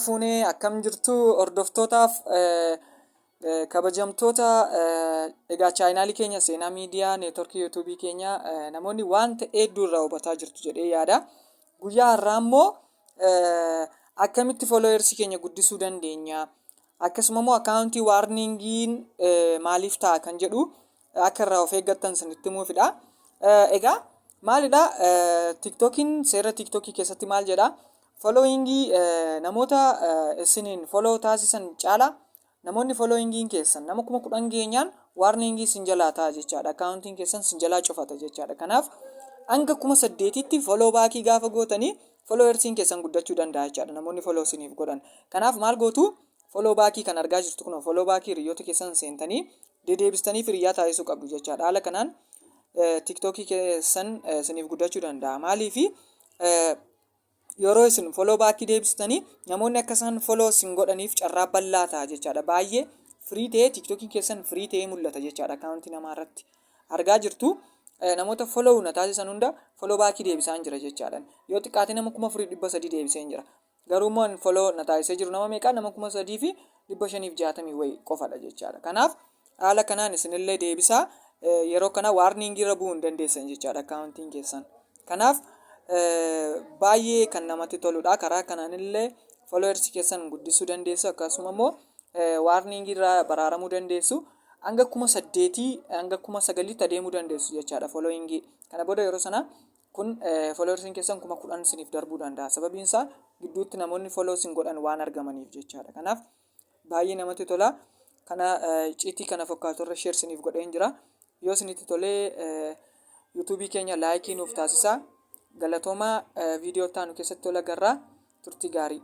Fuunee akkam jirtu hordoftootaaf kabajamtoota? Egaa chaayinaalii keenya Seenaa Miidiyaa Neetworkii Yuutuubii keenya namoonni wanta hedduu irraa hubataa jirtu jedhee yaada. Guyyaa har'aa immoo akkamitti fooloowersii keenya guddisuu dandeenya, akkasuma immoo akkaawuntii waarningiin maaliif ta'a kan jedhu akka irraa of eeggattan isinitti himuufidha. Egaa maalidha? Tiktookiin seera Tiktokii keessatti maal jedha? Followingii namoota isiniin follow taasisan caala namoonni followingiin keessan nama 10,000 geenyaan warningii isin jalaa ta'a jechaadha. Akkaawuntiin keessan isin jalaa cufata jechaadha. Kanaaf hanga 8,000tti follow baakii gaafa gootanii followersiin keessan guddachuu danda'a jechaadha. Namoonni follow isiniif godhan. Kanaaf maal gootu? Follow baakii kan argaa jirtu kun follow baakii hiriyoota keessan seentanii dedeebistanii hiriyyaa taasisuu qabdu jechaadha. Haala kanaan Tiktookii keessan isiniif guddachuu danda'a. Maaliifi? Yeroo isin follow baakii deebistanii namoonni akka isaan follow isin godhaniif carraa bal'aa ta'a jechaadha. Baay'ee firii ta'ee Tiktookiin keessan firii ta'ee mul'ata jechaadha akkaawuntii namaa irratti. Argaa jirtu, namoota follow na taasisan hunda follow baakii deebisaan jira jechaadha. Yoo xiqqaate nama 4,300 deebiseen jira. Garuu immoo follow na taasisee jiru nama meeqaa? Nama 3,560 wayi qofadha jechaadha. Kanaaf haala kanaan isinillee deebisaa, yeroo kana waarningii irra bu'uu hin dandeessan jechaadha akkaawuntiin keessan. Kanaaf baay'ee kan namatti toludha. Karaa kanaan illee followers keessan guddisuu dandeessu, akkasuma immoo waarningii irraa baraaramuu dandeessu. Hanga 8,000 hanga 9,000tti adeemuu dandeessu jechaadha followingii. Kana booda yeroo sana kun followersiin keessan 10,000 isiniif darbuu danda'a. Sababiin isaa gidduutti namoonni follow isin godhan waan argamaniif jechaadha. Kanaaf baay'ee namatti tola. Kana icciitii kana fakkaatu irra share isiniif godheen jira. Yoo isinitti tolee Yuutuubii keenya laayikii nuuf taasisaa. Galatoomaa, viidiyoo itti aanu keessatti tola garraa, turtii gaarii.